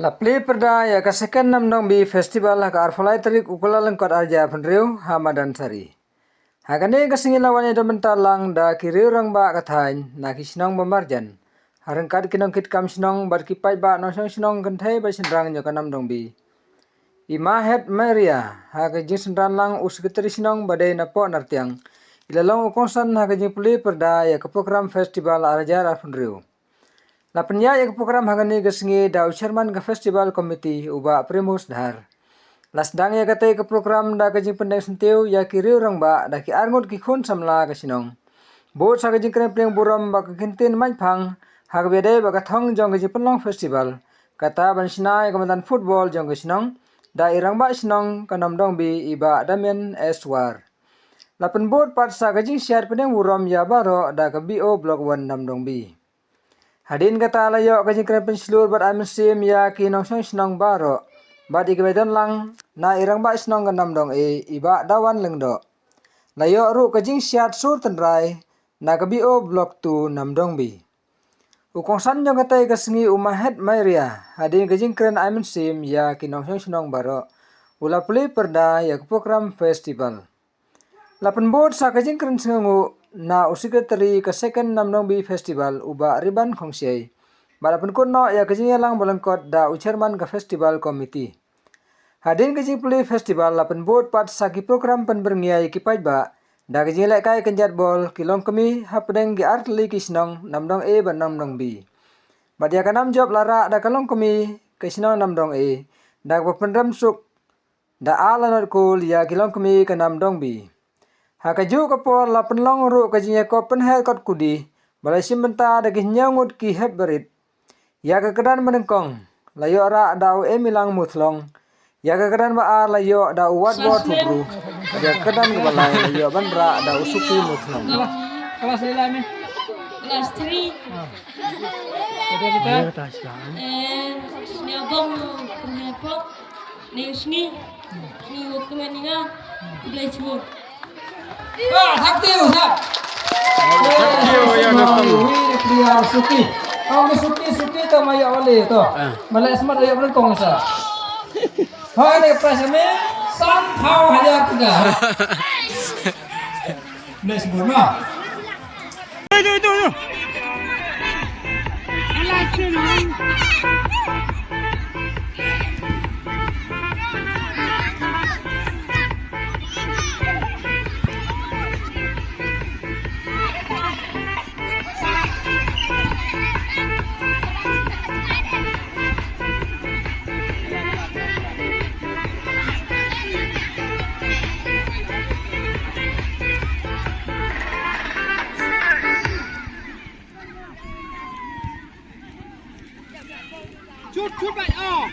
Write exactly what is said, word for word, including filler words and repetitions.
La plie pyrda ïa ka second Namdong Bee Festival ha ka arphew lai tarik u Kyllalyngkot arhajar arphew hynriew ha madan Sari. Ha kane ka sngi la wan ïa da mynta lang da ki riew rangbah ka thaiñ na ki shnong ba marjan, ha ryngkat ki nongkitkam shnong bad ki paidbah nongshong shnong kynthei bad shynrang jong ka Namdong Bee. I Ma Het Mairia, ha ka jingsynran lang u Secretary Shnong ba dei na Poh Nartiang, i la long u kongsan ha ka jingplie pyrda ïa ka program festival arhajar arphew hynriew. La pynïaid ïa ka program ha kane ka sngi da u Chairman ka Festival Committee u Bah Primus Dhar. La sdang ïa katei ka program da ka jingpyndeng syntiew ïa ki riew rangbah da ki arngut ki khun samla ka shnong. Bud sa ka jingkren pdiang burom bad ka kyntien maiphang ha kaba ïadei bad ka thong jong ka jingpynlong festival, kata ban shna ïa ka madan football jong ka shnong da i rangbah shnong ka Namdong Bee i Bah Damian S War. La pynbud pat sa ka jingshad pdiang burom ïa baroh da ka B O Block one Namdong Bee. Hadien kata la ïoh ka jingkren pynshlur bad ai mynsiem ïa ki nongshong shnong baroh bad ïa kiba don lang na i rangbah shnong ka Namdong A i Bah Dawan Lyngdoh. La ïoh ruh ka jingshad sur tynrai na ka B O Block two Namdong Bee. U kongsan jong katei ka sngi u Ma Het Mairia, hadien ka jingkren ai mynsiem ïa ki nongshong shnong baroh, u la plie pyrda ïa ka program festival. La pynbud sa ka jingkren sngewnguh na u Secretary ka second Namdong Bee Festival u Bah Riban Khongshiai. Bad la pynkut noh ïa ka jingïalang ba lyngkot da u Chairman ka Festival Committee. Hadien ka jingplie festival la pynbud pat sa ki program pynbyrngia ïa ki paidbah da ka jinglehkai kynjat bol, ki longkmie hapdeng ki artylli ki shnong Namdong A bad Namdong Bee. Bad ïa ka nam jop la rah da ka longkmie ka shnong Namdong A da kaba pynrem suk da ar lanot kol ïa ki longkmie ka Namdong Bee. Ha kajuh ka por la pynlong ruh ka jingïakop pynher kot kudi ba la shim bynta da ki hynñiew ngut ki hep barit. Ïa ka kyrdan banyngkong la ïoh rah da u Emilang Muthlong. Ïa ka kyrdan ba ar la ïoh da u Watbor Thubru. Ïa ka kyrdan kaba lai la ïoh ban rah da u Suki Muthlong. Kelas lila ni. Kelas three. Kita kita. Eh, sini abang pernah pok. Ni sini. Ni waktu main ni ah. Boleh cuba. Ah, sakti, sak. Sakti, oh, ya, betul. Wi, dia suki. Kau ni suki, suki tu maya oleh tu. Ah. Malah semat ayah belengkong sa. Ha, ni prize kami, san pau hajar tiga. Ni sebut mah. Tu, tu, tu, tu. Shoot, shoot, mate. Oh.